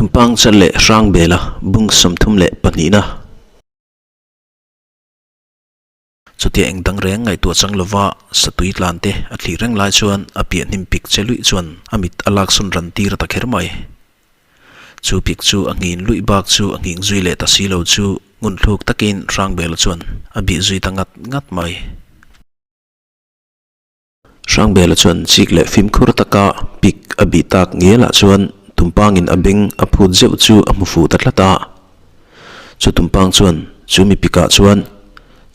Tumpang chal leh Hrangbela bung 32na. Chutia eng dang reng ngaihtuah chang lova satui tlan te a thlir reng lai chuan a piah hnim pik che luih chuan a mit a lak sawn ran tir ta kher mai. Chu pik chu a nghin luih bak chu a nghing zui leh ta si lo chu ngunthluk takin Hrangbela chuan a bih zui ta ngat ngat mai. Hrangbela chuan chik leh fimkhur taka pik a bih tak ngialah chuan tumpangin a beng a phut zeuh chu a hmu fuh ta tlat a. Chu tumpang chuan chu mi pikah chuan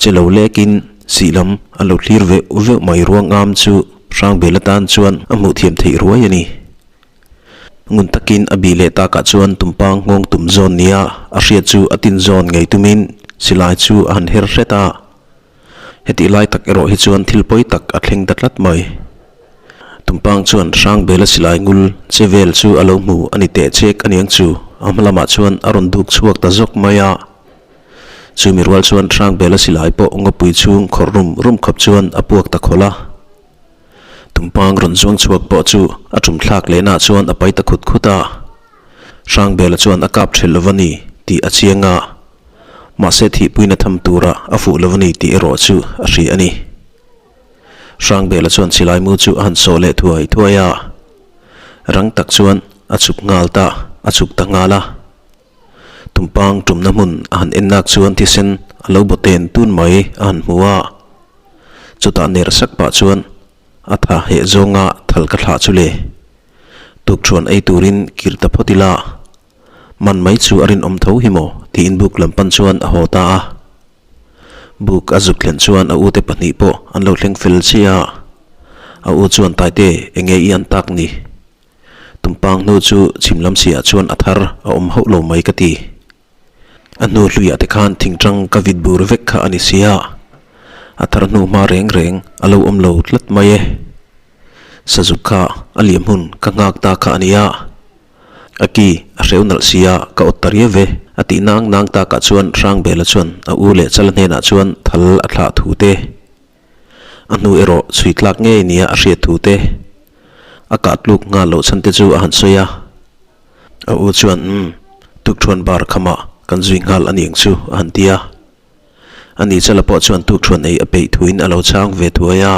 che lo lekin sih lam a lo thlir veuh veuh mai ruangam chu Hrangbela tan chuan a hmuh thiam theih ruai a ni. Ngun takin a bih leh takah chuan tumpang nghawng tum zawn nia a hriat chu a tin zawn ngei tumin silai chu a han her hret a. Hetih lai tak erawh hi chuan thil pawi tak a thleng ta tlat mai. Tumpang chuan Hrangbela silai ngul che vel chu a lo hmu a ni teh chek aniang chu a hma lamah chuan a rawn duk chhuak ta zawk mai a. Chumi rual chuan Hrangbela silai pawh ngawpui chhung khawrh rum rum khawp chuan a puak ta khawlh a. Tumpang rawn zuang chhuak pawh chu a tum thlak lehna chuan a pai ta khut khut a. Hrangbela chuan a kap thelh lo va ni tih a chiang a. Mahse thihpuina tham tura a fuh lo a ni tih erawh chu a hria a ni. Hrangbela chuan silai mu chu a han sawh leh thuai thuai a, rang tak chuan a chhuk nghal ta a chhuk ta nghal a. Tumpang tumna hmun a han en nak chuan thisen a lo baw ten tun mai a han hmu a, chutah ner sak pah chuan a tha heh zawnga thal ka thlah chu le. Tukṭhuan ei turin kir ta phawt ila. Man mai chu a rinawm tho hi maw? tiin buk lam pan chuan a haw ta a. Buk a zuk thlen chuan a ute pahnih pawh an lo thleng fel chiah a. A u chuan Taite eng nge i an tak ni? Tumpang hnu chu chhim lam siah chuan a thar a awm hauh lo mai ka ti. A hnu hluiah te khan thingtang ka vit bur vek kha a ni sia. A thar hnu hma reng reng a lo awm lo tlat mai e. Sazuk kha a liam hun ka nghak ta kha a nia. A ki a hreu nalh sia ka awt ta riau ve a tih nang nang takah chuan Hrangbela chuan a u leh Chala hnenah chuan thal a thlah thu te, a hnu erawh chhui tlak ngei nia a hriat thu te, a kah tluk nghal loh chhan te chu a han sawi a. A u chuan umm tukthuan bar khamah kan zui nghal a niang chu a han ti a. Ani Chala pawh chuan tukthuan ei a peih thuin a lo chhang ve thuai a.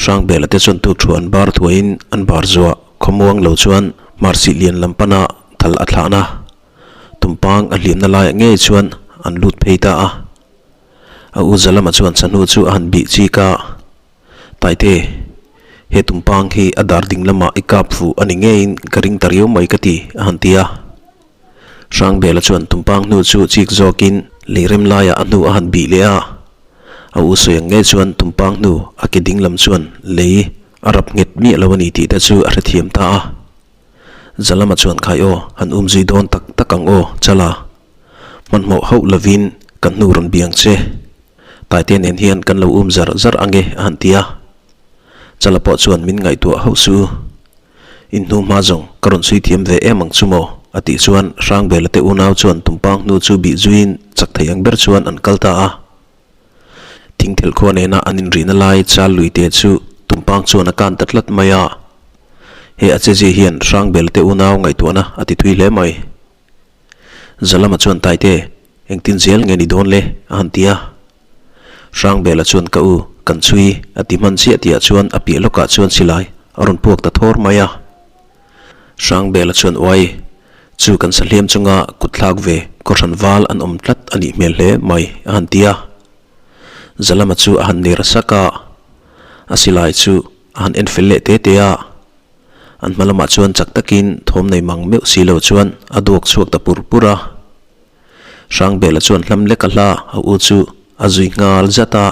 Hrangbela te chuan tukthuan bar thuaiin an bar zuah khawmuang lo chuan hmarsih lian lam pana thal a thlahna tumpang a hliamna laiah ngei chuan an lut phei ta a. A u Zalama chuan chahnu chu a han bih chik a, Taite, he tumpang hi a dar ding lamah i kap fuh a ni ngeiin ka ring ta riau mai ka ti a han ti a. Hrangbela chuan tumpang hnu chu chik zawkin leirem laiah a hnu a han bih leh a. A u sawi ang ngei chuan tumpang hnu a ke ding lam chuan lei a rap nghet miah lo a ni tih te chu a hrethiam ta a. Zalama chuan khai aw, han um zui dawn tak tak ang aw, Chala. Hmanhmawh hauh lovin kan hnu rawn biang che. Taite nen hian kan lo um zar zar ang e a han ti a. Chala pawh chuan min ngaihtuah hauh su. In hnu hma zawng ka rawn chhui thiam ve em ang chu maw? a tih chuan Hrangbela te unau chuan tumpang hnu chu bih zuiin chak thei ang ber chuan an kal ta a. Thingthelh khua nena an inrihna lai chal lui te chu tumpang chuan a kan ta tlat mai a. He a che zia hian Hrangbela te unau ngaihtuahna a ti thui hle mai. Zalama chuan Taite, engtin zel nge ni dawn le? a han ti a. Hrangbela chuan ka u, kan chhui, a ti hman chiah tihah chuan a piah lawkah chuan silai a rawn puak ta thawr mai a. Hrangbela chuan uai, chu kan sahliam chunga kut thlak ve kawhhran val an awm tlat a nih hmel hle mai, a han ti a. Zalama chu a han ner sak a, a silai chu a han en fel leh te te a. An hma lamah chuan chak takin thawm nei mang meuh si lo chuan a duak chhuak ta pur pur a. Hrangbela chuan hlam lek a hla a u chu a zui nghal zat a.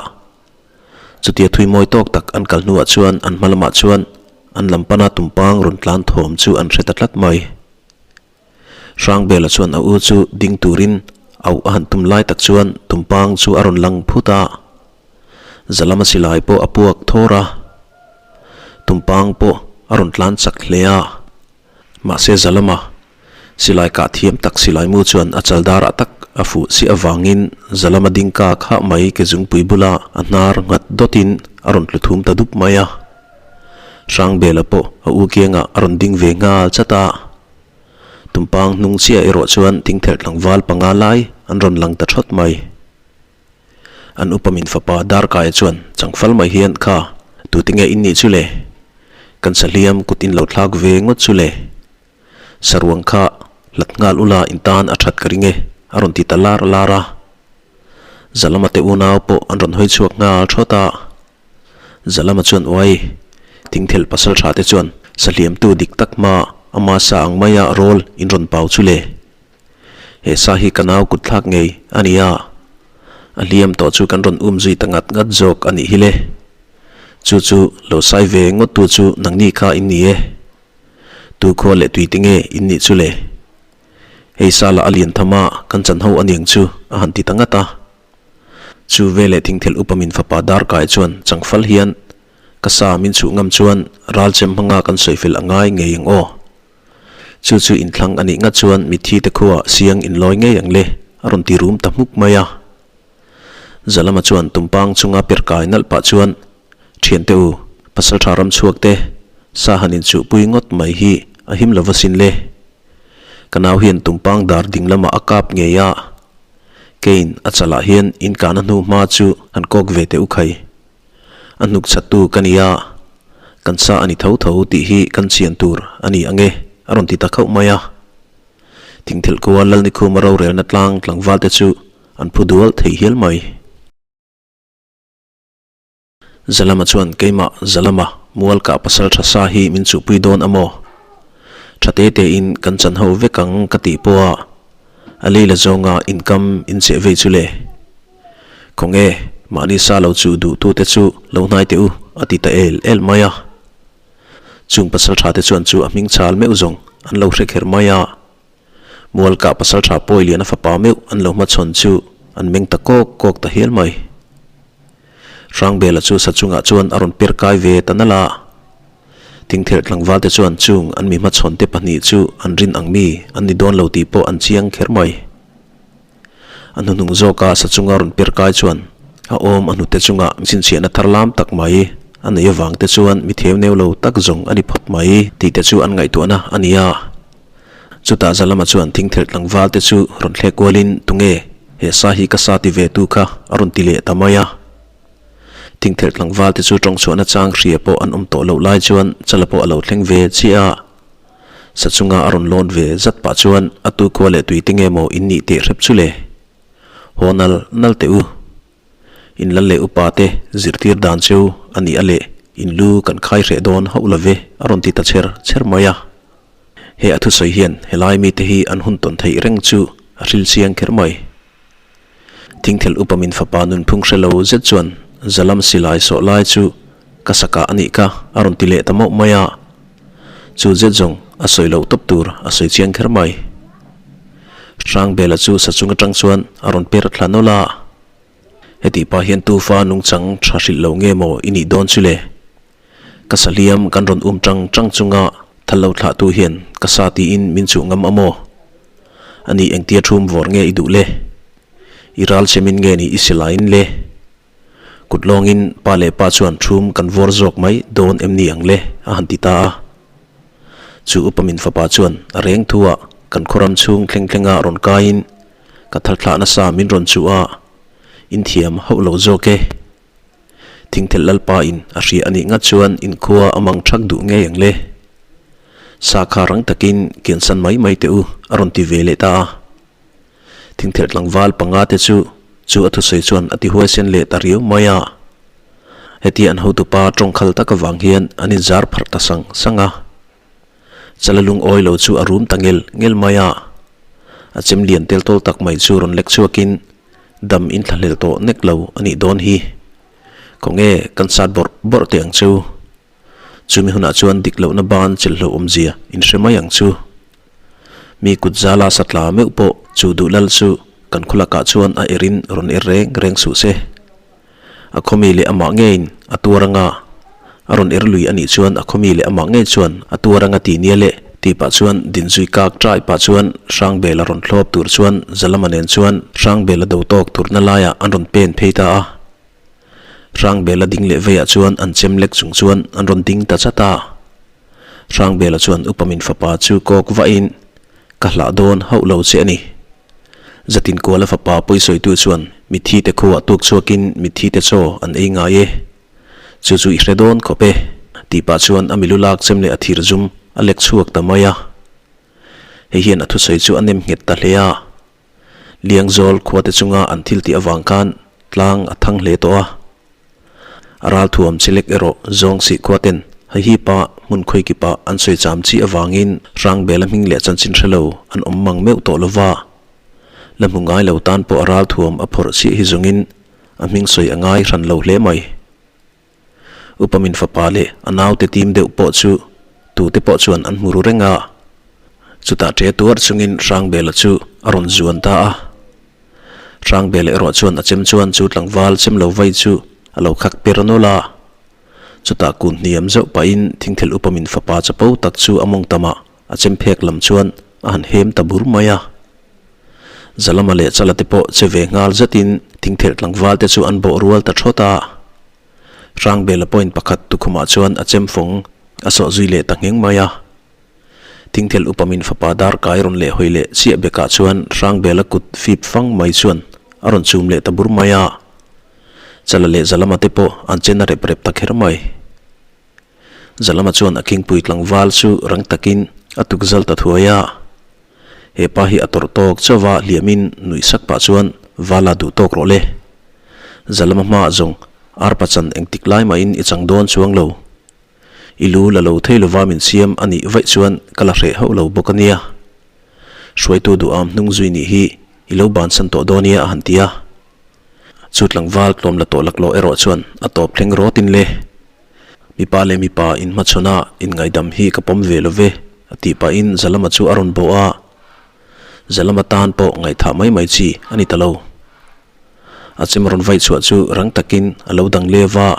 Chutia thui mawi tawk tak an kal hnuah chuan an hma lamah chuan an lam pana tumpang rawn tlan thawm chu an hre ta tlat mai. Hrangbela chuan a u chu ding turin auh a han tum lai tak chuan tumpang chu a rawn lang phut a. Zalama silai pawh a puak thawr a. Tumpang pawh a rawn tlan chak hle a. Mahse Zalama, silai kah thiam tak silai mu chuan a chal darah tak a fuh si avangin Zalama ding ka khah mai ke zungpui bula a hnar nghat dawtin a rawn tlu thum ta dup mai a. Hrangbela pawh a u kiangah a rawn ding ve nghal chat a. Tumpang hnung chiah erawh chuan thingthelh tlangval panga lai an rawn lang ta thawt mai. An upa min fapa Darkaia chuan changfal mai hian kha tute nge in nih chu le? Kan sahliam kut in lo thlak ve ngawt chu le? Saruang kha hlat nghal ula in tan a that ka ring e a rawn ti ta lar lar a. Zalama te unau pawh an rawn hawi chhuak nghal thawt a. Zalama chuan uai, thingthelh pasal tha te chuan sahliamtu dik tak hma ama sa ang maia rawl in rawn pau chu le. He sa hi ka nau kut thlak ngei a ni a, a hliam tawh chu kan rawn um zui ta ngat ngat zawk a nih hi le. Chu chu lo sai ve ngawt tu chu nangni kha in ni e. Tu khua leh tui te nge in nih chu le. Hei sa lah a lian tham a, kan chan ho aniang chu a han ti ta ngat a. Chu veleh thingthelh upa min fapa Darkai chuan changfal hian ka sa min chhuh ngam chuan ral chem hmanga kan sawi fel a ngai ngei ang aw. Chu chu inthlang a nih ngat chuan mitthi te khuaah siang inlawi ngei ang le a rawn ti rum ta hmuk mai a. Zalama chuan tumpang chunga per kai nalh pah chuan Thiante u, pasaltha ram chhuak te sa han inchuhpui ngawt mai hi a him lo va sin le. Ka nau hian tumpang dar ding lamah a kap ngei a. Kane a chalah hian in kahna hnu hma chu han kawk ve teh u khai. A hnuk chhattu ka ni a, kan sa a ni tho tho tih hi kan chian tur a ni ang e, a rawn ti ta khauh mai a. Thingthelh khua Lalnikhuma rorelna tlang tlangval te chu an phu dual thei hial mai. Zalama chuan keimah Zalama mual kah pasal tha sa hi min chuhpui dawn a maw? Tha te te in kan chan ho vek ang ka tih pawh a, a lei la zawnga inkam in cheh vei chu le. Khawnge, mahni sa lo chuh duh tu te chu lo hnai teh u a ti ta el el mai a. Chung pasal tha te chuan chu a hming chal meuh zawng an lo hre kher mai a. Mual kah pasal tha pawi lian a fapa meuh an lo hmachhawn chu an meng ta kawk kawk ta hial mai. Hrangbela chu sa chungah chuan a rawn per kai ve ta nalh a. Thingthelh tlangval te chuan chung an mi hmachhawn te pahnih chu an rin ang mi an ni dawn lo tih pawh an chiang kher mai. A hnuhnung zawka sa chunga rawn per kai chuan a awm a hnute chungah chhinchhiahna thar lam tak mai a nei avang te chuan mi theu neu lo tak zawng a ni phawt mai tih te chu an ngaihtuahna a ni a. Chutah Zalama chuan thingthelh tlangval te chu rawn thlek kualin tunge he sa hi ka sa ti ve tu kha a rawn ti leh ta mai a. Thingthelh tlangval te chu tawng chhuahna chang hria pawh an awm tawh loh lai chuan chala pawh a lo thleng ve chiah a. Sa chunga a rawn lawn ve zat pah chuan a tu khua leh tui te nge maw in nih teh hrep chu le. Haw nal nal teh u. In lal leh upa te zirtir dan cheu a nih a leh in lu kan khai hreh dawn hauh lo ve a rawn ti ta chher chher mai a. He a thusawi hian helai mite hi an hun tawn theih reng chu a hril chiang kher mai. Thingthelh upa min fapa nunphung hre lo zet chuan Zalam silai sawh lai chu ka sakah a nih kha a rawn ti leh ta mauh mai a. Chu zet zawng a sawi loh tawp tur a sawi chiang kher mai. Hrangbela chu sa chung atang chuan a rawn per thla nawlh a. Heti pah hian tufa nungchang tha hrilh lo nge maw i nih dawn chu le? Ka sahliam kan rawn um tang tang chunga thal lo thlah tu hian ka sa tiin min chuh ngam a maw? A nih engtia thum vawr nge i duh le? I ral chemin nge ni i silaiin le? Kut lawngin pa leh pa chuan thum kan vawr zawk mai dawn em ni ang le? a han ti ta a. Chu upa min fapa chuan a reng thu ah kan khawram chhung thleng thlenga rawn kaiin ka thal thlah nasa min rawn chuh a, inthiam hauh lo zawk e. Thingthelh Lalpa in a hria a nih ngat chuan inkhua a mang thak duh ngei ang le. Sa kha rang takin kiansan mai mai teh u a rawn ti ve leh ta a. Thingthelh tlangval panga te chu chu a thusawi chuan a ti huaisen leh ta riau mai a. Hetia an hotupa tawngkhal tak avang hian an inzar pharh ta sang sang a. Chala lungawi lo chu a rum ta ngel ngel mai a. A chem lian tel tawl tak mai chu rawn lek chhuakin dam in thlahlel tawh nek lo a nih dawn hi. Khawnge kan sat bawrh bawrh teh ang chu. Chumi hunah chuan dik lohna ban chelhlo awmzia in hre mai ang chu. Mi kut zala satla meuh pawh chu duh lal chu kan khawlakah chuan a erin rawn er reng reng suh se. A khawmi leh amah ngeiin a tuar anga a rawn er lui a nih chuan a khawmi leh amah ngei chuan a tuar anga ti nia leh tih pah chuan dinzui kak ṭai pah chuan Hrangbela rawn thlawp tur chuan Zalama nen chuan Hrangbela do tawk turna laiah an rawn pen phei ta a. Hrangbela ding leh veiah chuan an chem lek chung chuan an rawn ding ta chat a. Hrangbela chuan upa min fapa chu kawk vahin. Ka hlah dawn hauh lo che a ni. Zatin Kuala fapa pawisawitu chuan mitthi te khuah tuk chhuakin mitthi te chaw an ei ngai e. Chu chu i hre dawn khawp e, tih pah chuan a milu lak chem leh a thir zum a lek chhuak ta mai a. Hei hian a thusawi chu a nem nghet ta hle a. Liangzawl khuate chunga an thil tih avang khan tlang a thang hle tawh a. A ralthuam chelek erawh zawng sih khuaten Haihipa hmun khawikipa an sawi cham chi avangin Hrangbela hming leh chanchin hre lo an awm mang meuh tawh lova. La hmu ngai lo tan pawh a ralthuam a phawrh chiah hi zawngin a hming sawi a ngai hran lo hle mai. Upa min fapa leh a naute tim deuh pawh chu tute pawh chuan an hmu ru reng a. Chutah ṭe tuar chungin Hrangbela chu a rawn zuan ta a. Hrangbela erawh chuan a chem chuan chu tlangval chem lo vai chu a lo khak per nawlh a. Chutah kun hniam zauh pahin thingthel upa min fapa chapo tak chu a mawng tamah a chem phek lam chuan a han hem ta bur mai a. Zalama leh Chala te pawh che ve nghal zetin thingthelh tlangval te chu an bawh rual ta thawt a. Hrangbela point pakhat tukhumah chuan a chem fawng a sawh zui leh ta ngheng mai a. Thingthelh upa min fapa dar kai rawn leh hawi leh chiah bekah chuan Hrangbela kut fip fang mai chuan a rawn chum leh ta bur mai a. Chala leh Zalama te pawh an che na rep rep ta kher mai. Zalama chuan a khingpui tlangval chu rang takin a tukzal ta thuai a. He pa hi a tawrh tawk chauha hliamin nuih sak pah chuan Vala duh tawk rawh le. Zalama hmaah zawng arpa chan engtik lai mahin i chang dawn chuang lo. I lu la lo thei lova min siam a nih vaih chuan ka la hreh hauh lo bawk a nia. Hruaitu duham hnung zui nih hi i lo bansan tawh dawn nia a han ti a. Chu tlangval tlawm la tawh laklawh erawh chuan a tawp thleng rawtin le. Mipa leh mipa inhmachhawn a inngaihdam hi ka pawm ve lo ve, a tih pahin Zalama chu a rawn bawh a. Zalama tan pawh ngaihthah mai mai chi a ni ta lo. A chem rawn vaih chhuah chu rang takin a lo dang lev a.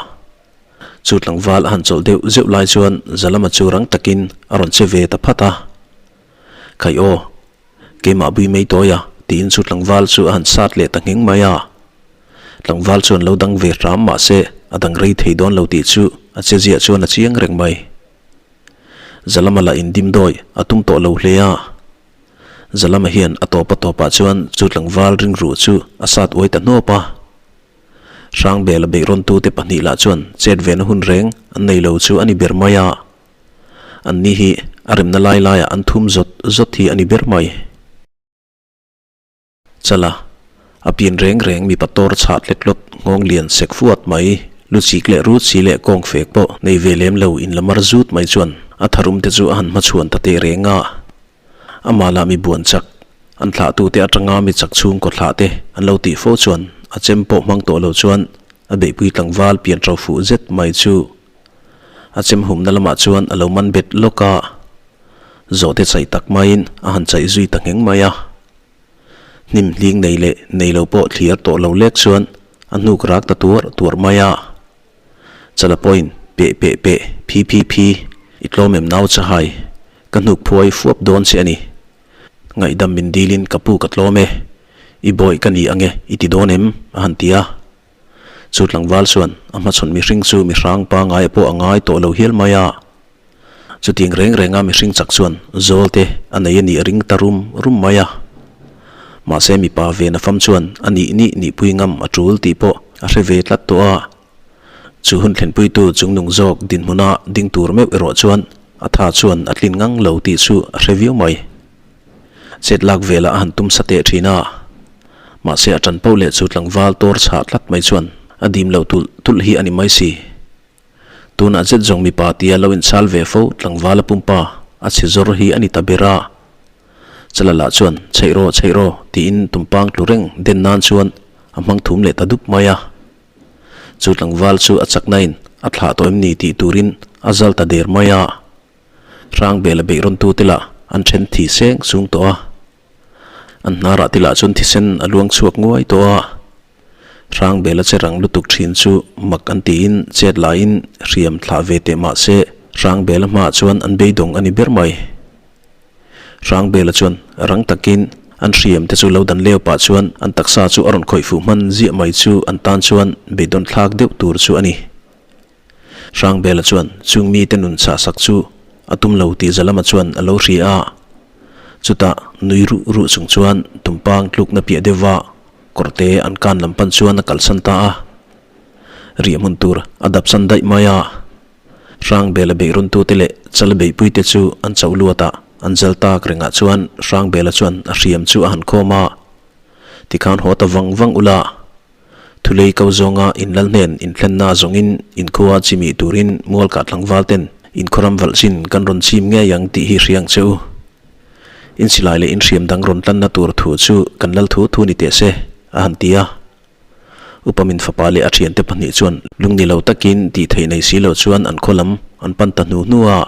Chu tlangval a han chawlh deuh zeuh lai chuan Zalama chu rang takin a rawn che ve ta phat a. Khaih aw, Keimah bui mai tawi a, tiin chu tlangval chu a han sat leh ta ngheng mai a. Tlangval chuan lo dang ve hram mah se a dang rei thei dawn lo tih chu a che ziah chuan a chiang reng mai. Zalama lah in dim dawi a tum tawh lo hle a. Zalama hian a tawp a tawpah chuan chu tlangval ringruh chu a sat uai ta hnawp a. Hrangbela beihrawntute pahnih lah chuan chet vena hun reng an nei lo chu a ni ber mai a. An ni hi a remna lai laiah an thum zawt zawt hi a ni ber mai. Chala, a pian reng reng mipa tawr chhah tlet tlawt nghawng lian sek fuat mai, lu chik leh rut si leh kawng fek pawh nei ve lem lo in la mar zut mai chuan a tharum te chu a han hmachhuan ta teh reng a. Amah lah mi buan chak, an thlahtute atanga mi chak chhungkaw thlah te an lo tih fo chuan a chem pawh hmang tawh lo chuan a beihpui tlangval pian ṭo fuh zet mai chu A chem humna lamah chuan a lo man bet lawk a, zawhte chaih tak maiin a han chaih zui ta ngheng mai a. Hnim hling nei leh nei lo pawh thlir tawh lo lek chuan a hnuk rak ta tuar tuar mai a. Chala pawhin peh peh peh, phi phi phi, i tlawm em nau chahai, ka hnuk phuai fuap dawn che a ni. Ngaihdam min dilin ka pu ka tlawm e, i bawih ka ni ange i ti dawn em? a han ti a. Chu tlangval chuan a hmachhawn mihring chu mihrang pangngai pawh a ngai tawh lo hial mai a. Chutiang reng renga mihring chak chuan zawl te a nei a nih a ring ta rum rum mai a. Mahse mipa ve na fam chuan a nih nih nihpui ngam a tul tih pawh a hre ve tlat tawh a. Chu hun thlenpuitu chungnung zawk dinhmuna ding tur meuh erawh chuan a tha chuan a tlin ngang lo tih chu a hre viau mai. Chet lak velah a han tum sa teh thin a. Mahse a tan poh leh chu tlangval tawr chhah tlat mai chuan a dim lo tulh tulh hi a ni mai si. Tunah zet zawng mipa tia lo inchhal ve fo tlangval a pumpa a chhe zawr hi a ni ta ber a. Chala lah chuan chheih rawh chheih rawh tiin tumpang tlu reng den nan chuan a hmang thum leh ta dup mai a. Chu tlangval chu a chaknain a thlah tawh em ni tih turin a zal ta der mai a. Hrangbela beih rawntute lah an then thi seng sung tawh a. An hnarah te lah chuan thisen a luang chhuak nguai tawh a. Hrangbela che rang lutuk thin chu mak an tiin chet laiin hriam thlah ve teh mah se Hrangbela hmaah chuan an beidawng a ni ber mai. Hrangbela chuan rang takin an hriam te chu lo dan leu pah chuan an taksa chu a rawn khawih fuh hman ziah mai chu an tan chuan beidawn thlak deuh tur chu a ni. Hrangbela chuan chung mite nun chhah sak chu a tum lo tih Zalama chuan a lo hria a. Chutah nui ruh ruh chung chuan tumpang tlukna piah deuhva kawrte an kan lam pan chuan a kalsan ta a. Riah hmun tur a dap san daih mai a. Hrangbela beih runtute leh chala beihpuite chu an chauh luat a, an zal tak rengah chuan Hrangbela chuan a hriam chu a han khawm a. Tikhan haw ta vang vang ula, thulei ko zawnga inlal hnen inthlenna zawngin inkhua chimih turin mualkah tlangval ten inkhawram valh chin kan rawn chim ngei ang tih hi hriang che u. Insilai leh inhriam dang rawn tlanna tur thu chu kan lal thu thu ni teh se, a han ti a. Upa min fapa leh a thiante pahnih chuan lungni lo takin tih theih nei si lo chuan an khaw lam an pan ta hnu hnu a.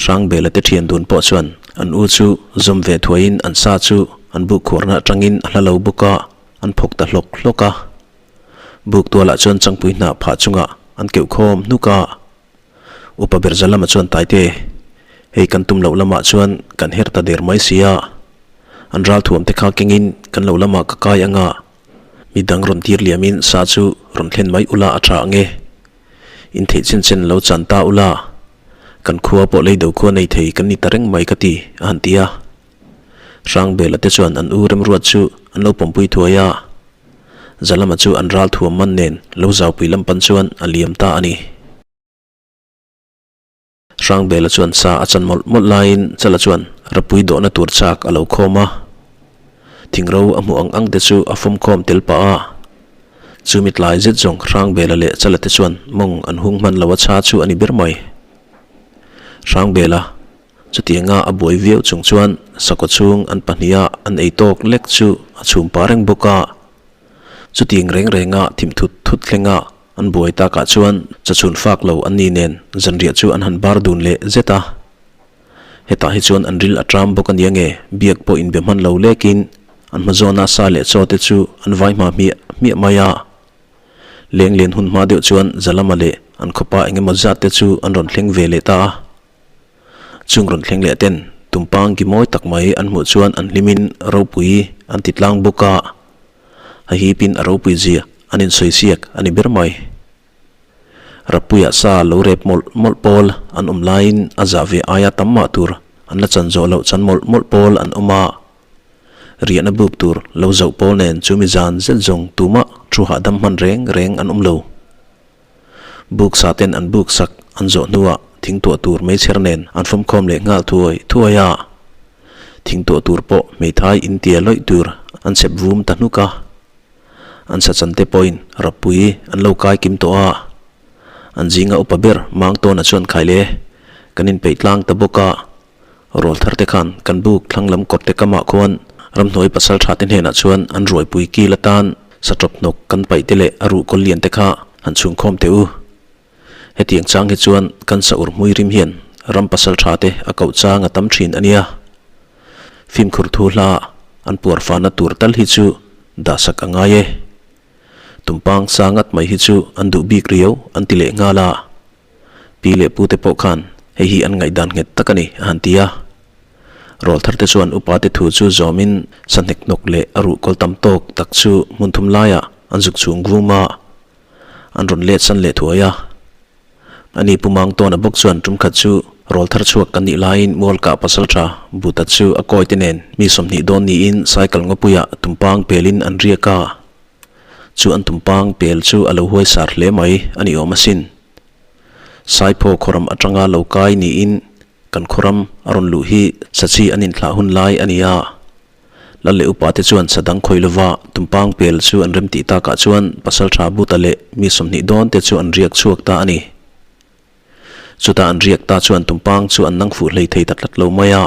Hrangbela te thian dun pawh chuan an u chu zawm ve thuaiin an sa chu an buk khuarna atangin a hla lo bawk a, an phawk ta hlawk hlawk a. Buk tualah chuan changpui hnah phah chungah an keuh khawm hnuk a. Upa ber za lamah chuan Taite, hei kan tum loh lamah chuan kan her ta der mai si a, an ralthuam te kha kengin kan lo lamah ka kai anga, midang rawn tir liamin sa chu rawn thlen mai ula a tha ang e. In theih chen chen lo chan ta ula, kan khua pawh lei do khua nei thei kan ni ta reng mai ka ti, a han ti a. Hrangbela te chuan an u remruat chu an lo pawmpui thuai a. Zalama chu an ral thuam man nen lo zaupui lam pan chuan a liam ta a ni. Hrangbela chuan sa a chan mawlh mawlh laiin Chala chuan rapui dawhna tur chak a lo khawm a. Thingro a hmuh ang ang te chu a fawm khawm tel pah a. Chumi tlai zet zawng Hrangbela leh Chala te chuan mawng an hung hman lo a cha chu a ni ber mai. Hrangbela Chutianga a buai viau chung chuan sakhaw chhung an pahniha an ei tawk lek chu a chhum pah reng bawk a. Chutiang reng renga thim thut thut thlenga an buai takah chuan chachhun fak lo an ni nen zanriah chu an han bar dun leh zet a. Hetah hi chuan an ril a ṭam bawk a nia nge biak pawh inbe hman lo lekin an hmazawna sa leh chaw te chu an vai hma hmiah hmiah mai a. Leng len hun hma deuh chuan Zalama leh an khawpa engemaw zat te chu an rawn thleng ve leh ta a. Chung rawn thleng leh ten tumpang ki mawi tak mai an hmuh chuan an hlimin ropui an ti tlang bawk a, a hipin a ropui zia an insawi siak a ni ber mai. Rapuia sa lo rep mawlh mawlh pawl an awm laiin a zah ve aia tam mah tur an la chan zawh loh chan mawlh mawlh pawl an awm a, riahna buk tur lo zoh pawl nen chu mi zan zet zawng tumah thu hahdam hman reng reng an awm lo. Buk sa ten an buk sak an zawh hnuah thing tuah tur meichher nen an fawmkhawm leh nghal thuai thuai a. Thing tuah tur pawh hmeithai in tia lawih tur an chhep vum ta hnuk a. An sachan te pawhin rappui an lo kai kim tawh a. An zinga upa ber Mangtawna chuan khai le kan inpeih tlang ta bawk a. Rawl thar te khan kan buk thlang lam kawt te kamah khuan ramhnuai pasal tha te hnenah chuan an ruaipui kil atan satawp hnawk kan paih te leh a ruh kawl lian te kha han chhungkhawm teh u. Hetiang chang hi chuan kan sa ur hmui rim hian ram pasal tha te a koh chang a tam thin a nia. Fimkhur thu hla an puar fahna tur tal hi chu dahsak a ngai e. Tumpang sa ngat mai hi chu an duh bik riau an ti leh nghal a. Pi leh pu te pawh khan hei hi an ngaihdan nghet tak a ni, a han ti a. Rawl thar te chuan upa te thu chu zawmin sahnek hnawk leh a ruh kawl tam tawk tak chu hmun thum laiah an zuk chhung vum a, an rawn let san leh thuai a. Ani Pu Mangtawna bawk chuan tum khat chu rawl thar chhuak kan nih laiin Mualkah Pasaltha Buta chu a kawi te nen mi 20 dawn niin cycle ngawpuiah tumpang pelin an riak a. Chu an tumpang pel chu a lo huai sar hle mai a ni awm asin. Saiphaw khawram atanga lo kai niin kan khawram a rawn luh hi sachi an inthlah hun lai a ni a. Lal leh upa te chuan sa dang khawi lova tumpang pel chu an remtih takah chuan Pasaltha Buta leh mi 20 dawn te chu an riak chhuak ta a ni. Chutah an riak ta chuan tumpang chu an nang fuh hlei thei ta tlat lo mai a.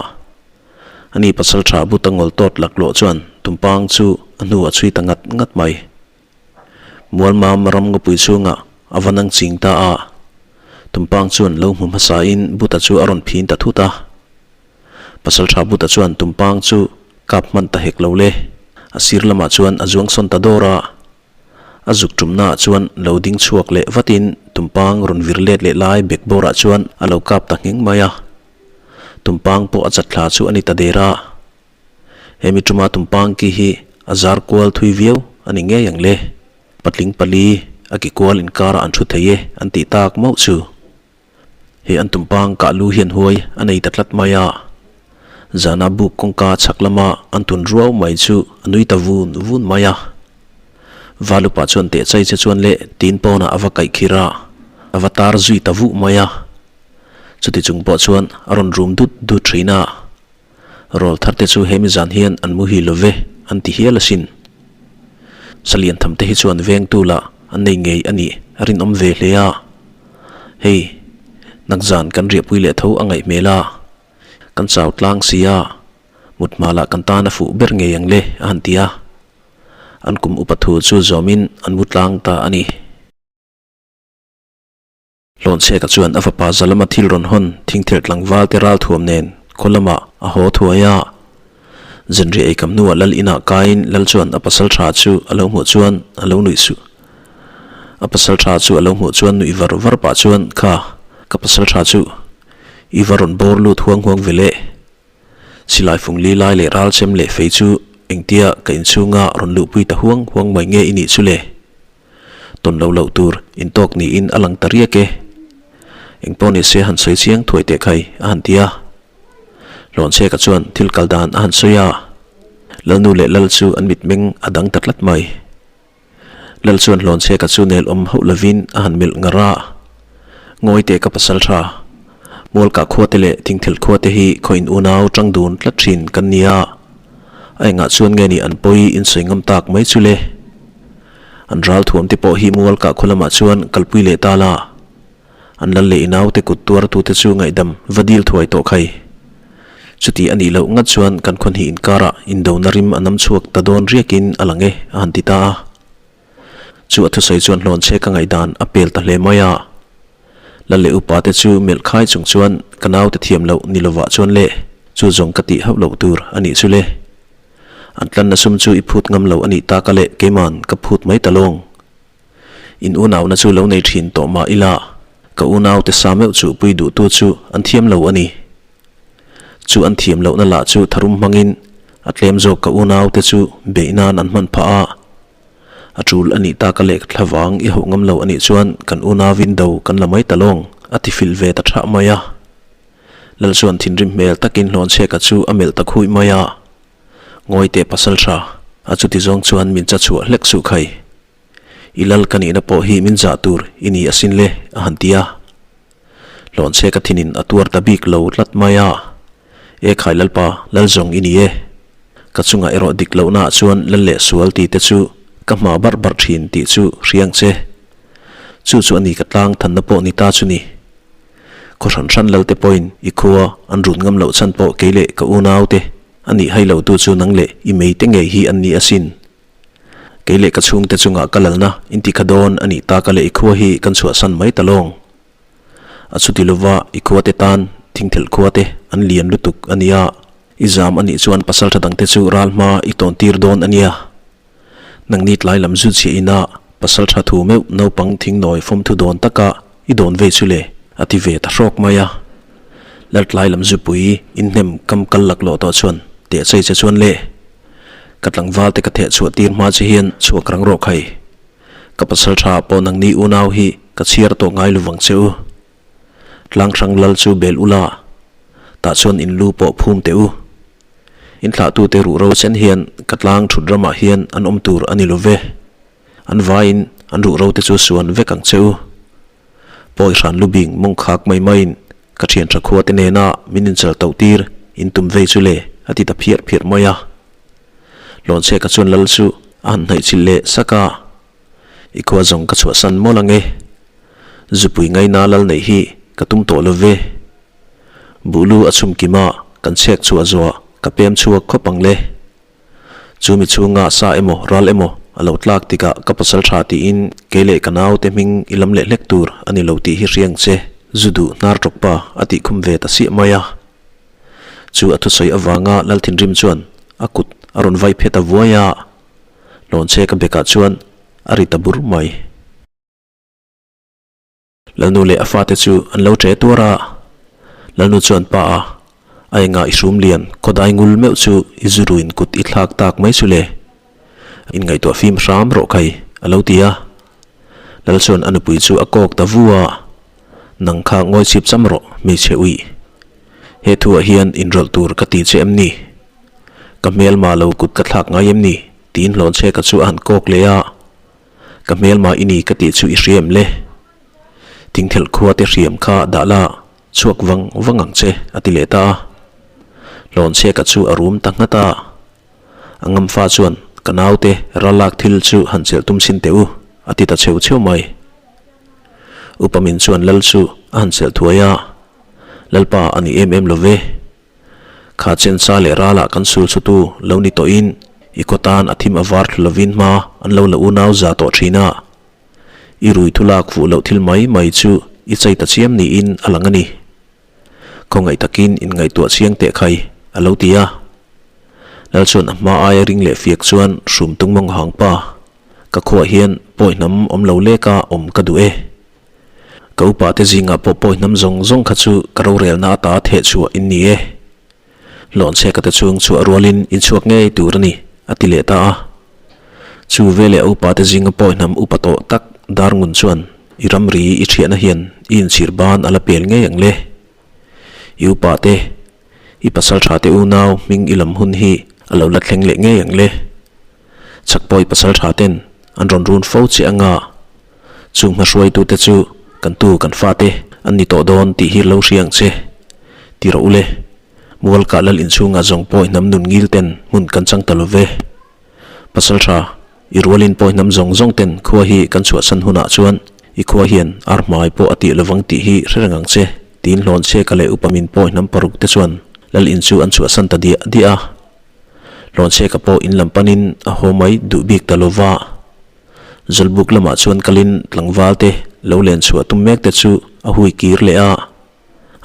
Ani Pasaltha Buta ngawl tawt laklawh chuan tumpang chu a hnu a chhui ta ngat ngat mai. Mualmam ram ngawpui chhungah a va nang ching ta a. Tumpang chuan lo hmu hmasain Buta chu a rawn phin ta thut a. Pasaltha Buta chuan tumpang chu kap hman ta hek lo le. A sir lamah chuan a zuang sawn ta dawr a. A zuk tumnaah chuan lo ding chhuak leh vatin tumpang rawn vir let leh lai bekbawrah chuan a lo kap ta ngheng mai a. Tumpang pawh a chatthla chu a ni ta der a. He mi tuma tumpang ki hi a zar kual thui viau a ni ngei ang le. Patling pali a ki kual inkarah an thu thei e an tih tak mauh chu. He an tumpang kah lu hian huai a nei ta tlat mai a. Zana buk kawngka chhak lama an tun ruau mai chu a nui ta vun vun mai a. Valupa chuan teh chai che chuan leh tin pawnah a va kaih khir a, a va tar zui ta vuh mai a. Chuti chung pawh chuan a rawn rum dut dut thin a. Rawl thar te chu hemi zan hian an muhil lo ve an ti hial asin. Salian tham te hi chuan vengtu lah an nei ngei a nih a rinawm ve hle a. Hei, nak zan kan riahpui leh tho a ngaih hmel a, kan chau tlang si a, mut hma lah kan tan a fuh ber ngei ang le a han ti a. An kum upa thu chu zawmin an mu tlang ta a ni. Hlawnchheka chuan a fapa za lama thil rawn hawn thingthel tlangval te ral thuam nen khaw lamah a haw thuai a. Zanriah ei kam hnuah lal inah kaiin lal chuan a pasal tha chu a lo hmuh chuan a lo nuih suh. A pasal tha chu a lo hmuh chuan nuih var var pah chuan kha ka pasal tha chu i va rawn bawr lut huang huang ve le. Silai fung li lai leh ral chem leh fei chu engtia ka inchhunga rawn luhpui ta huang huang mai nge i nih chu le. Tawn lo loh tur intawk niin a lang ta riak e. Eng pawh ni se han sawi chiang thuai teh khai a han ti a. Hlawnchheka chuan thil kal dan a han sawi a, Lalnu leh Lal chu an mitmeng a dang ta tlat mai. Lal chuan Hlawnchheka chu nel awm hauh lovin a han melh ngar a, Ngawi teh ka pasal tha, Mualkah khua te leh Thingthel khua te hi khaw in unau tang dun tlat thin kan ni a, a engah chuan nge ni an pawi in sawi ngam tak mai chu le? An ral thuam te pawh hi Mualkah khaw lamah chuan kalpui leh ta la. An lal leh inau te kut tuar tu te chu ngaihdam va dil thuai tawh khai. Chuti a nih loh ngat chuan kan khaw hnih inkarah indona rim a nam chhuak ta dawn riakin a lang e a han ti ta a. Chu a thusawi chuan hlawn che ka ngaihdan a pel ta hle mai a. Lal leh upa te chu melh khai chung chuan ka naute thiam loh ni lovah chuan le chu zawng ka tih hauh loh tur a nih chu le. An tlanna sum chu i phut ngam lo a nih tak a leh keiman ka phut mai ta lawng. In unauna chu lo nei thin tawh mah ila ka unaute sa meuh chu pui duhtu chu an thiam lo a ni. Chu an thiam lohna lah chu tharum hmangin a tlem zawk ka unaute chu beih nan an hman phah a. A tul a nih tak a leh thla vang i hauh ngam lo a nih chuan kan unauin do kan la mai ta lawng a ti filh ve ta thah mai a. Lal chuan thinrim hmel takin Hlawnchheka chu a melh ta khuih mai a, Ngawi teh pasal tha, a chuti zawng chuan min cha chhuah hlek suh khai. I lal ka nihna pawh hi min zah tur i ni asin le, a han ti a. Hlawnchheka thinin a tuar ta bik lo tlat mai a, E khai Lalpa, lal zawng i ni e. Ka chungah erawh dik lohnaah chuan lal leh sual ti te chu ka hma barh barh thin tih chu hriang che. Chu chu a ni ka tlang thanna pawh ni ta chu ni. Khaw hran hran lal te pawhin i khua an run ngam loh chhan pawh kei leh ka unau te a nih hai lo tu chu nang leh i mei te ngei hi an ni asin. Kei leh ka chhungte chungah ka lalna inti kha dawn a nih taka leh i khua hi kan chhuahsan mai ta lawng. A chuti lova i khua te tan thingthelh khua te an lian lutuk a nia. I zam a nih chuan pasal tha dangte chu ral hma i tawn tir dawn a nia. Nangni tlai lam zu chhiah ina pasal tha thu meuh naupang thingnawi fawm thu dawn taka i dawn ve chu le a ti ve ta hrawk mai a. Laltlai lam zupui inhnem kam kal laklawh tawh chuan teh chei che chuan le ka tlangval te ka theh chhuah tir hma che hian chhuak rang rawh khai. Ka pasal tha pawh nangni unau hi ka chhiar tawh ngai luvang che u. Tlang hrang lal chu bel ula, tah chuan in lu pawh phum teh u. In thlahtute ruh ro chen hian ka tlang thut ramah hian an awm tur a ni lo ve. An vaiin an ruh ro te chu suan vek ang che u. Pawi hran lu bing mawng khak mai maiin ka thian tha khua te nena min inchal toh tir in tum vei chu le a ti ta phiarh phiarh mai a. Lawnchheka chuan lal chu a han hnaih chilh leh sak a, I khua zawng ka chhuahsan mawlh ang e. Zupui ngaina lal neih hi ka tum tawh lo ve. Buhlu a chhum kim a, kan chhek chhuah zuah ka pem chhuak khawp ang le. Chu mi chhunga sa emaw ral emaw a lo tlak tikah ka pasal tha tiin kei leh ka naute hming i lam leh hlek tur a ni lo tih hi hriang che, zu duh hnar tawk pa a tih khum ve ta siah mai a. Chu a thusawi avanga Lal thinrim chuan a kut a rawn vai phet a vuai a, Hlawnchhe ka bekah chuan a ri ta bur mai. Lalnu leh a fate chu an lo ṭe tuar a, Lalnu chuan pa a, a engah i hrum lian khawdai ngul meuh chu i zu ruin kut i thlak tak mai chu le. Inngaihtuah fim hram rawh khai, a lo ti a. Lal chuan a nupui chu a kawk ta vu a, Nang kha ngawi chip cham rawh, hmeichhe uih. He thuah hian inrawlh tur ka ti che em ni? Ka hmelma lo kut ka thlak ngai em ni? tiin Hlawnchheka chu a han kawk leh a. Ka hmelma i ni ka tih chu i hria em le? Thingthelh khua te hriam kha dah la, chhuak vang vang ang che, a ti leh ta a. Hlawnchheka chu a rum ta nghat a. A ngamfa chuan, Ka naute, ralak thil chu han chelh tum chhin teh u, a ti ta chheu chheu mai. Upa min chuan lal chu a han chelh thuai a, Lalpa a ni em em lo ve. Kha chensa leh ralah kan sul chhutu lo ni tawhin i khaw tan a thim a var thlu lovin hma an lo la unau za tawh thin a. I rui thu lak fuh loh thil mai mai chu i chei ta chiam niin a lang a ni. Khawngaih takin inngaihtuah chiang teh khai, a lo ti a. Lal chuan a hma aia ring leh fiak chuan hrum tung mawng hang pa, ka khuah hian pawi hnam awm lo leka awm ka duh e. Ka upa te zingah pawh pawi hnam zawng zawng kha chu ka rorelna ata theh chhuah in ni e. Hlawnchheka te chhung chhuah rualin in chhuak ngei tur a ni, a ti leh ta a. Chu veleh a upa te zinga pawi hnam upa tawh tak Darngun chuan i ramri i thiahna hian i inchhir ban a la pel ngei ang le. I upa te, i pasal tha te unau hming i lam hun hi a lo la thleng leh ngei ang le. Chhak pawi pasal tha ten an rawn run fo che anga Chung hmahruaitute chu kan tu kan fate an ni tawh dawn tih hi lo hria ang che. Ti rawh u le. Mualkah lal inchhungah zawng pawi hnam nun ngil ten hmun kan chang ta lo ve. Pasal tha, i rualin pawi hnam zawng zawng ten khua hi kan chhuahsan hunah chuan i khua hian ar hmai pawh a tih lovang tih hi hre reng ang che, tiin Hlawnchheka leh upa min pawi hnam paruk te chuan lal in chu an chhuahsan ta diah diah a. Hlawnchheka pawh in lam panin a haw mai duh bik ta lo va. Zawlbuk lamah chuan kalin tlangval te lo len chhuah tum mek te chu a hui kir leh a,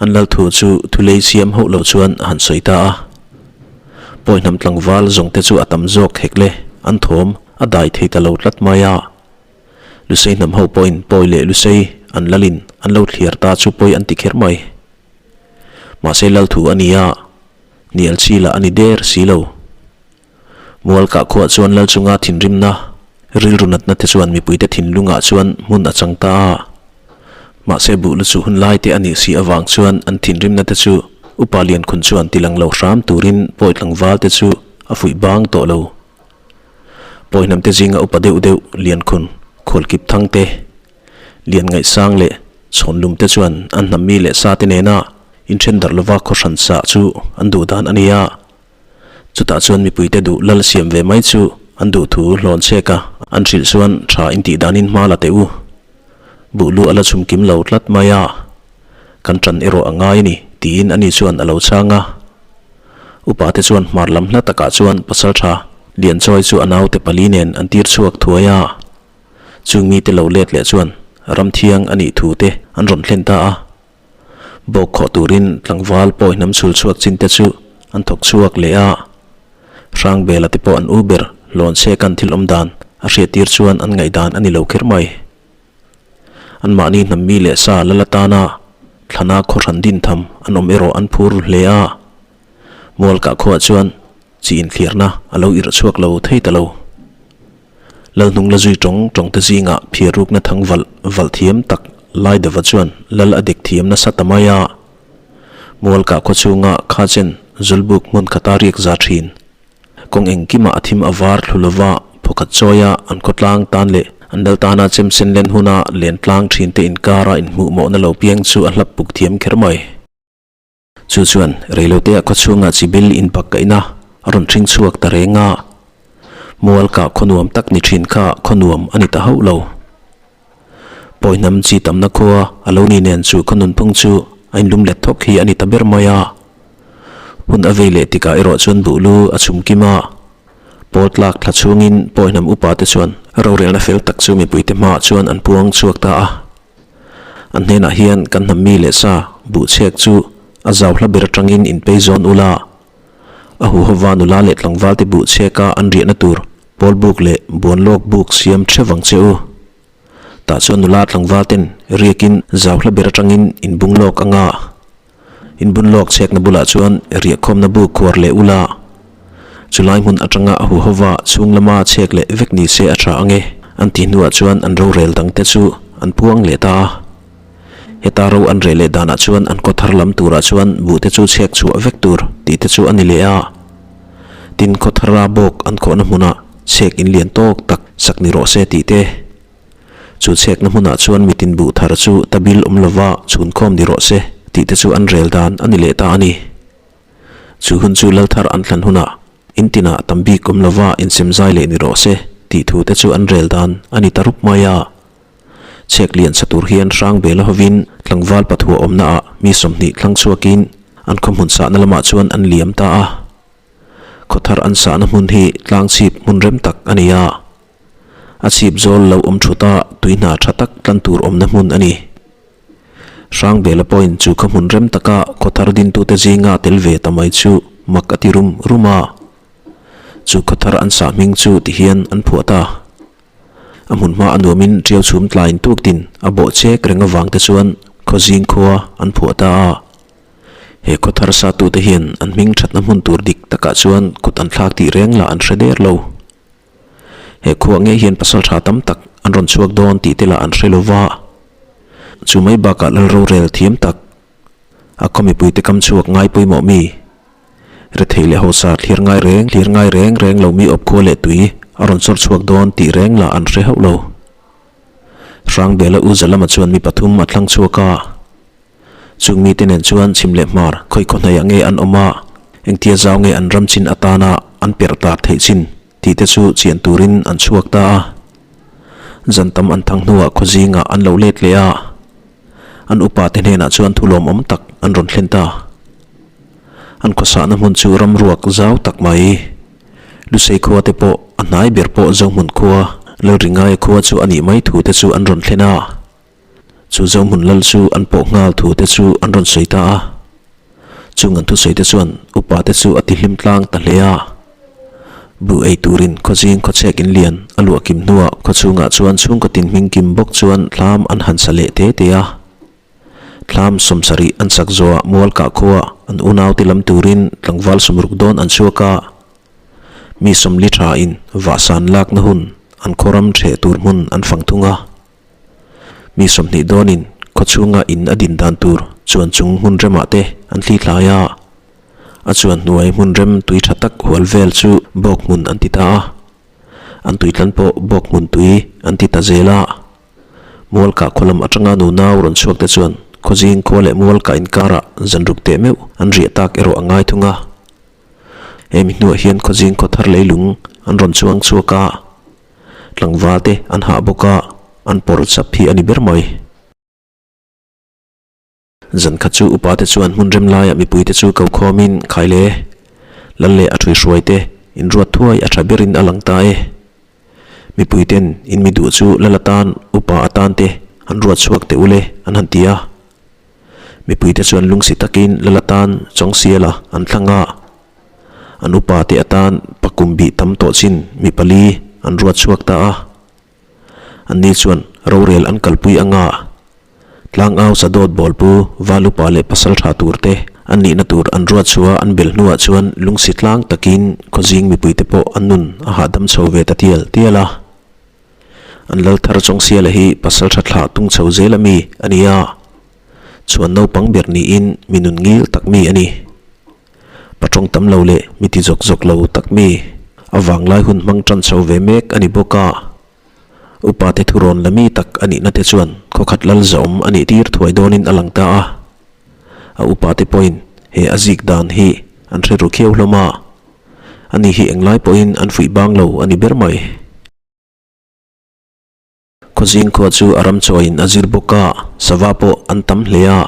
an lal thu chu thulei siam hauh lo chuan a han sawi ta a. Pawihnam tlangval zawng te chu a tam zawk hek le, an thawm a dai thei ta lo tlat mai a. Lusei hnam ho pawhin pawi leh lusei an lalin an lo thliar ta chu pawi an ti kher mai. Mahse lal thu a ni a, hnial chi lah a ni der si lo. Mualkah khuah chuan lal chunga thinrimna, rilru natna te chuan mipuite thinlungah chuan hmun a chang ta a. Mahse buh lu chu hun lai te a nih si avang chuan an thinrimna te chu Upa Liankhun chuan tilang lo hram turin pawi tlangval te chu a fuih bang tawh lo. Pawi hnam te zinga upa deuh deuh Liankhun, Khualkip Thang te, Lian Ngaihsang leh Chhawnlum te chuan an hnam mi leh sa te nena inthen darh lova khaw hran sah chu an duh dan a ni a. Chutah chuan mipuite duh lal siam ve mai chu an duh thu hlawn chek a, an hrilh chuan tha intih danin hma la teh u. Buh lu a la chhum kim lo tlat mai a, kan ṭan erawh a ngai a ni, tiin ani chuan a lo chhang a. Upate chuan hmar lam hla takah chuan pasalṭha Lianchawi chu a naute pali nen an tir chhuak thuai a. Chung mite lo let leh chuan ramthiang a nih thu te an rawn thlen ta a. Bawk khawh turin tlangval pawi hnam chhul chhuak chin te chu an thawk chhuak leh a. Hrangbela te pawh an u ber hlawn chhekan thil awm dan a hriattir chuan an ngaihdan a ni lo kher mai. Anmahni hnam mi leh sa lal atana thlana khawhran din tham an awm erawh an phur ru hle a. Mualkah khuaah chuan chi inthliarna a lo irh chhuak lo thei ta lo. Lal hnung la zui tawng tawng te zingah phiar rukna thang valh valh thiam tak Laidava chuan lal a dek thiam nasa ta mai a. Mualkah khaw chhunga kha chen Zawlbuk hmun khata riak za thin. Kawng engkimah a thim a var thlu lova phawkhat chawia an khawtlang tan leh an lal tana chemsen len huna len tlang thin te inkara inhmuhmawhna lo piang chu a hlap puk thiam kher mai. Chu chuan reilotea khaw chhunga chibil inpak kaihna a rawn hring chhuak ta reng a, Mualkah khaw nuam tak ni thin kha khaw nuam a ni ta hauh lo. Pawi hnam chi tamna khua a lo ni nen chu khaw nunphung chu a inlum let thawk hi a ni ta ber mai a. Hun a vei leh tikah erawh chuan buh lu a chhum kim a, pawl tlak thla chhungin pawi hnam upa te chuan rorelna fel tak chu mipuite hmaah chuan an puang chhuak ta a. An hnenah hian kan hnam mi leh sa buh chhek chu a zau hla ber atangin inpei zawn ula, a huhova nula leh tlangval te buh chheka an riahna tur pawl buk leh buanlawk buk siam theuh ang che u. Tah chuan nula tlangval ten riakin zau hla ber atangin inbung lawk anga inbun lawk chhekna bulah chuan riahkhawmna buk khuar leh ula, chulai hmun atanga a huhova chhung lama chhek leh vek ni se a tha ange an tih hnuah chuan an rorel dangte chu an puang leh ta a. Heta ro an reh leh danah chuan an khaw thar lam turah chuan buh te chu chhek chhuah vek tur tih te chu a ni leh a. Tin, khaw thara bawk an khawhna hmunah chhek in lian tawk tak sak ni rawh se tih te. Chu chhekna hmunah chuan mitin buh thar chu tabil awm lova chhunkhawm ni rawh se tih te chu an rel dan a ni leh ta a ni. Chu hun chu lal thar an thlan hunah in tinah tam bik awm lova insem zai leh ni rawh se tih thu te chu an rel dan a ni ta rup mai a. Chhek lian sa tur hian Hrangbela hovin tlangval pathua awmnaah mi 20 thlang chhuakin an khaw hmun sahna lamah chuan an liam ta a. Khaw thar an sahna hmun hi tlang chhip hmun rem tak a ni a. A chhip zawl lo awm thut a tui hna tha tak tlan tur awmna hmun a ni. Hrangbela pawhin chu khaw hmun rem taka khaw thar dintute zinga tel ve ta mai chu mak a ti rum rum a. Chu khaw thar an sah hming chu tihian an phuah ta. A hmun hma a nuamin ṭiau chhum tlaiin tuktin a bawh chek reng avang te chuan khaw zing khua an phuah ta a. He khaw thar satute hian an hming ṭhatna hmun tur dik takah chuan kut an thlak tih reng lah an hre der lo. He khuah ngei hian pasal tha tam tak an rawn chhuak dawn tih te lah an hre lo va. Chu mai bakah lal rorel thiam tak, a khaw mipuite kam chhuak ngai pawimawh mi, rethei leh hausa thlir ngai reng thlir ngai reng reng lo mi awp khua leh tui a rawn chawr chhuak dawn tih reng lah an hre hauh lo. Hrangbela u Zalama chuan mi pathum a thlang chhuak a. Chung mite nen chuan chhim leh hmar khawi khaw hnaiah nge an awm a, engtia zau nge an ram chin atana an perh tar theih chin tih te chu chian turin an chhuak ta a. Zan tam an thang hnuah khaw zingah an lo let leh a, an upa te hnenah chuan thu lawmawm tak an rawn thlen ta. An khawsahna hmun chu ram ruak zau tak mai. Lusei khua te pawh a hnai ber pawh Zohmun khua, Lalringaia khua chu a nih mai thu te chu an rawn thlen a. Chu Zohmun lal chu an pawh nghal thu te chu an rawn sawi ta a. Chung an thusawi te chuan upa te chu a ti hlim tlang ta hle a. Bu ei turin khawzing khawchhek in lian a luah kim hnuah khawchhungah chuan chhungkaw tin hming kim bawk chuan thlam an han sa leh te te a. Thlam 70 an sak zawhah mual kah khuaa an unau te lam turin tlangval 60 dawn an chhuak a. Mi 40 tha in vahsan lakna hun an khawram ṭheh tur hmun an fang thung a. Mi 20 dawnin khaw chhunga in a din dan tur chuan chung hmun remah te an thli thlai a, a chuan hnuai hmun rem tui tha tak hual vel chu bawk hmun an ti ta a, an tui tlan pawh bawk hmun tui an ti ta zel a. Mualkah khaw lam atanga nunau rawn chhuak te chuan khaw zing khua leh mualkah inkarah zanruk teh meuh an riah tak erawh a ngai thung a. Hemi hnuah hian khaw zing khaw thar leilung an rawn chuang chhuak a. Tlangval te an hah bawk a, an pawr chap hi a ni ber mai. Zan khat chu upa te chuan hmun rem laiah mipui te chu ko khawmin khai le, lal leh a ṭhuihruai te inruat thuai a ṭha berin a lang ta e. Mipui ten in mi duh chu lal atan, upa atan te an ruat chhuak teh ule an han ti a. Mipui te chuan lungsi takin lal atan Chawngsiala an thlang a. An upa te atan pakum bih tam tawh chin mi pali an ruat chhuak ta a. Anni chuan rorel an kalpui anga tlangau sadawt bawlpu val upa leh pasal tha tur te an nihna tur an ruat chhuah an bel hnuah chuan lungsi tlang takin khawzing mipui te pawh an nun a hahdam chho ve ta tial tial a. An lal thar Chawngsiala hi pasal tha thlah tung chho zel ami a ni a. Chhuan naupang ber niin mi nun ngil tak mi a ni. Patawng tam lo leh mi ti zawk zawk lo tak mi, a vanglai hun hmang tan chho ve mek a ni bawk a. Upa te thurawn la mi tak a nihna te chuan khawkhat lal zawm a nih tir thuai dawnin a lang ta a. A upa te pawhin he a zik dan hi an hre ru khiau hlawm a. Ani hi englai pawhin an fuih bang lo a ni ber mai. Khawzing khua chu a ram chawiin a zir bawk a, sava pawh an tam hle a.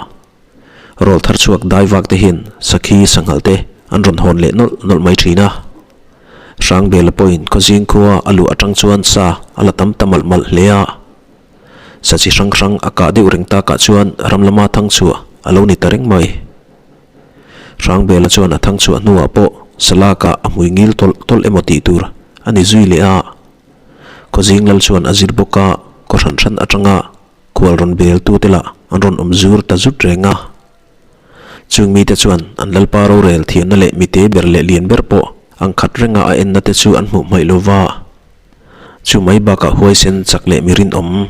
Rawl thar chhuak dai vak te hian sakhi sanghal te an rawn hawn leh nawlh nawlh mai thin a. Hrangbela pawhin Khawzing khua a luh atang chuan sa a la tam ta malh malh hle a. Sa chi hrang hrang a kah deuh reng takah chuan ram lama thang chhuah a lo ni ta reng mai. Hrangbela chuan a thang chhuah hnuah pawh sa lakah a hmui ngil tawlh tawlh emaw tih tur a ni zui leh a. Khawzing lal chuan a zir bawk a, khaw hran hran atanga khual rawn bel tute lah an rawn awm zur ta zut reng a. Chung mite chuan an lalpa rorel thiamna leh mite ber leh lian ber pawh ang khat renga a enna te chu an hmuh hmaih lo va. Chu mai bakah huaisen chak leh mi rinawm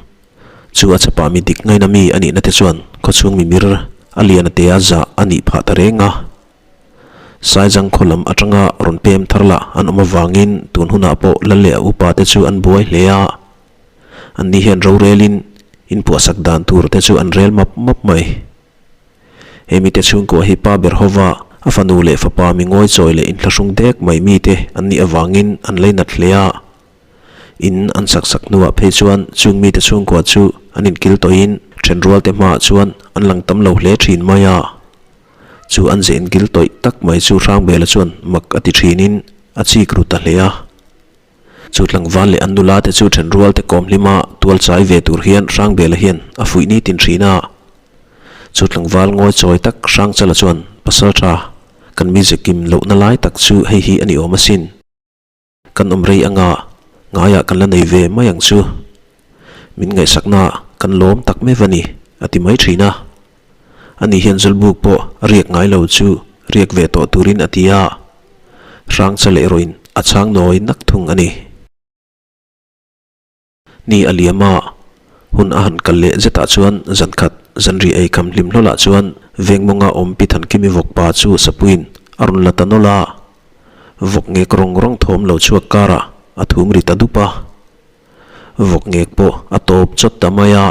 chu a chhapah mi dik ngaina mi a nihna te chuan khawchhung mimir a lian a tea zah a nih phah ta reng a. Saizang khaw lam atanga rawn pem thar lah an awm avangin tun hunah pawh lal leh a upa te chu an buai hle a. Anni hian rorelin inpuahsak dan tur te chu an rel map map mai. He mite chhungkua hi pa ber hova a fanu leh fapa mi ngawichawi leh inthlahrung dek mai mite an nih avangin an leinat hle a. In an sak sak hnuah phei chuan chung mite chhungkua chu an inkil tawhin thenrualte hmaah chuan an lang tam lo hle thin mai a. Chu an ze inkil tawih tak mai chu Hrangbela chuan mak a ti thinin a chik ru ta hle a. Chu tlangval leh an nula te chu thenrualte kawm hlima tual chai ve tur hian Hrangbela hian a fuih nitin thin a. Chu tlangval ngawi chawi tak Hrangchala chuan, Pasal tha, kan mize kim lohna lai tak chu hei hi a ni awm asin. Kan awm rei anga ngaiah kan la nei ve mai ang chu. Min ngaihsakna kan lawm tak mai va ni, a ti mai thin a. Ani hian Zawlbuk pawh a riak ngai lo chu riak ve tawh turin a ti a. Hrangchala erawhin a chhang nawi nak thung a ni. Ni a liam a, hun a han kal leh zetah chuan zan khat zanri ei kham hlim hlawlah chuan vengmawnga awm Pi Thankimi vawkpa chu sapuiin a rawn la ta nawlh a, vawk ngek rawng rawng thawm lo chhuak karah a thum ri ta dup a. Vawk ngek pawh a tawp chawt ta mai a.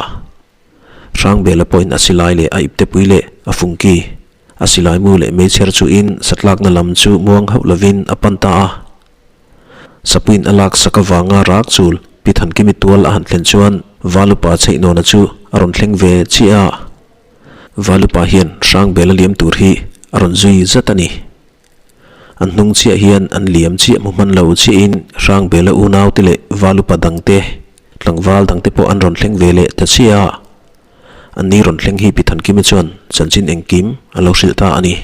Hrangbela pawhin a silai leh a iptepui leh a fungki, a silai mu leh meichher chuhin satlakna lam chu muang hauh lovin a pan ta a. Sapuiin a lak sak avanga rak chul Pi Thankimi tual a han thlen chuan Valupa Chheihnawna chu a rawn thleng ve chiah a. Valupa hian Hrangbela liam tur hi a rawn zui zat a ni. An hnung chiah hian an liam chiah hmu hman lo chiahin Hrangbela unaute leh Valupa dangte, tlangval dangte pawh an rawn thleng ve leh ta chiah a. Anni rawn thleng hi Pi Thankimi chuan chanchin engkim a lo hrilh ta a ni.